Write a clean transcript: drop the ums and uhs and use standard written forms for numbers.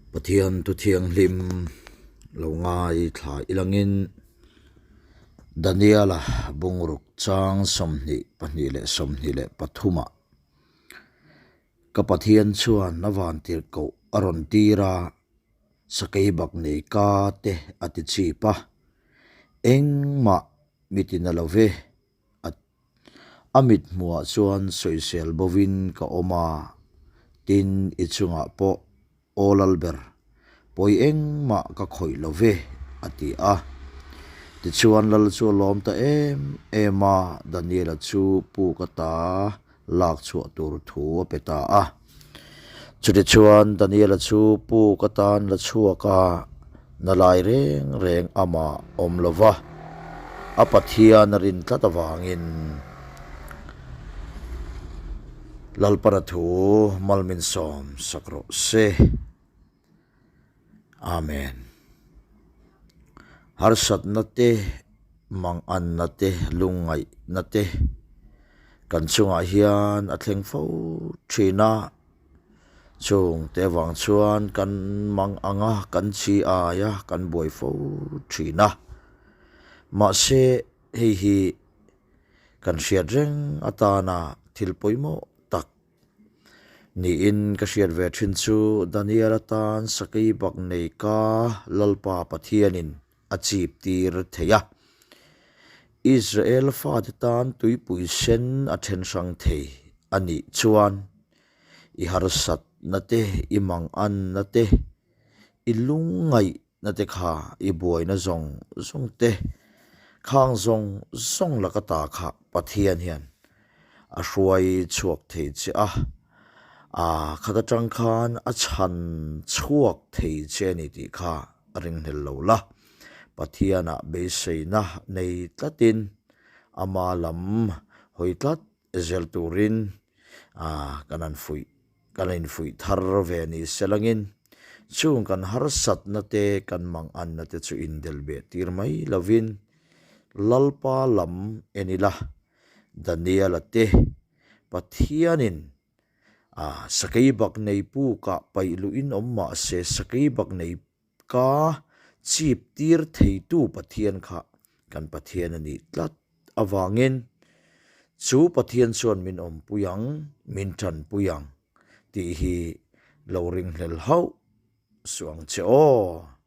Pathian thu thianghlim lo ngaithla ilangin Daniela bungruk chang 22 leh 23 ah ka Pathian chuan a vantirhkoh a rawn tir a, sakei bak nei ka te a ti chip a, engmah mi ti na lo ve. A a mit hmuhah chuan sawisel bovin ka awm a, tin i chungah pawh aw lal ber, pawi engmah ka khawih lo ve, a ti a. Tichuan lal chu a lawm ta em em a, Daniela chu puk ata lak chhuah tur thu a pe ta a. Chutichuan Daniela chu puk atan la chhuak a, na lai reng reng amah awm lo va, a Pathian a rin tlat avangin Lalpana thu malmin sawm sak rawh se. Amen. Harsatna te, manganna te, lungngaihna te kan chungah hian a thleng fo thin a, chung te vang chuan kan mang ang a, kan chi ai a, kan buai fo thin a. Mahse hei hi kan hriat reng atana thil pawimawh tak Niin ka hriat ve thin chu Daniel atan sakei bak nei ka Lalpa Pathianin a chip tir thei a. Israel fate tan tuipui sen a then hrang thei a nih chuan i harsatna te, i manganna te, i lungngaihna te kha i buaina zawng zawng te, khang zawng zawng laka ta kha Pathian hian a hruai chhuak thei che a, aa khat atang khan a chhan chhuak thei che a ni tih kha a ringhlel lo la. Pathianah beiseina nei tlatin ama lam hawi tlat zel turin aa kan han fuih kan infuih thar ve ni selangin chung kan harsatna te kan manganna te chu indelh beh tir mai lovin Lalpa lam en ila. Daniela te Pathianin a sakei bak nei pukah paih luhin awm mah se sakei bak nei ka chip tir theitu Pathian kha kan Pathian a nih tlat avangin chu Pathian chuan min awmpui ang, min tanpui ang tih hi lo ringhlel hauh suh ang che aw.